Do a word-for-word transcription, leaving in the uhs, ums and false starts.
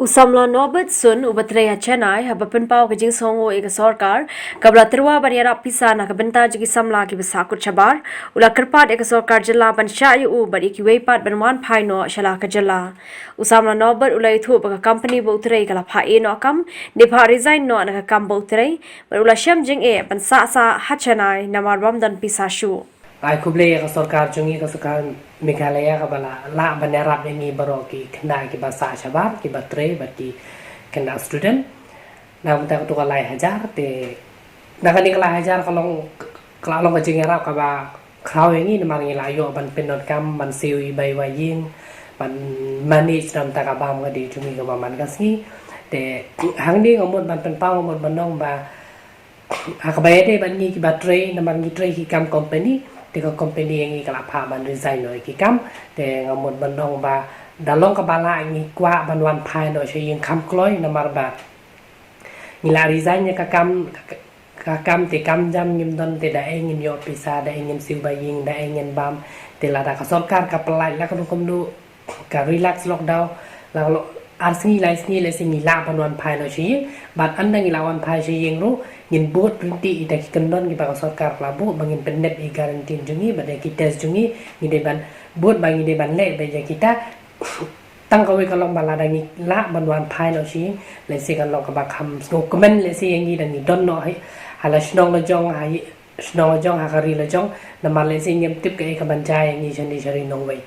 U samla Norbert Sun, uba trei ha Chennai, haba pynpaw ka jingsngewnguh ïa ka sorkar kaba la tyrwa ban ïarap pisa na ka bynta jong ki samla kiba sahkut shabar, u la kyrpad ïa ka sorkar jylla ban shah ïa u bad ïa kiwei pat ban wan phai noh sha la ka jylla. U samla Norbert u la ïathuh ba ka company ba u trei ka la phah ïeh noh kam, ne phah resign noh na ka kam ba u trei, bad u la shem jingeh ban sah sah ha Chennai namar bym don pisa shuh. Ai khublei ïa ka sorkar jong ngi, ka sorkar Meghalaya, kaba la lah ban ïarap ïa ngi baroh ki khynnah kiba sah shabar, kiba trei bad ki khynnah student. Na ka bynta katu ka lai hajar te, na kane ka lai hajar ka long, ka la long ka jingïarap kaba khraw ïa ngi namar ngi la ïoh ban pyndonkam, ban siew i bai wa ïing, ban manage na ka bynta ka bam ka dih jong ngi kaba man ka sngi. Te hangne nga mut ban pynpaw, nga mut ban ong ba ha kaba ïadei bad ngi kiba trei, namar ngi trei ki kam company, te ka company ïa ngi ka la phah ban resign noh ïa ki kam. Te nga mut ban ong ba da long kaba lah ngi kwah ban wan phai noh sha ïing kham kloi, namar ba ngi la resign ïa ka kam, ka, ka kam te kam jam ngim don, te da ei ngin ïoh pisa, da ei ngin siew ba ïing, da ei ngin bam. Te lada ka sorkar ka pyllait la ka rukom du, ka relax lockdown, la lo ar sngi lai sngi lehse ngi lah ban wan phai noh sha ïing. Bad ynda ngi lah wan phai sha ïing ruh, ngin bud ryntih ïa kita ki kyndon kiba ka sorkar ka la buh ba ngin pyndep ïa ki quarantine jong ngi bad ïa ki test jong ngi, ngi dei ban bud ba ngi dei ban leh beit ïa kita. Tang kawei ka long ba lada ngi lah ban wan phai noh sha ïing, lehse kan long kaba kham sngewkmen lehse ïa ngi da ngi don noh ha, ha la shnong la jong, ha i, shnong la jong, ha ka ri la jong, namar lehse ngim tip kaei kaban jia ïa ngi shane sha ri nongwei.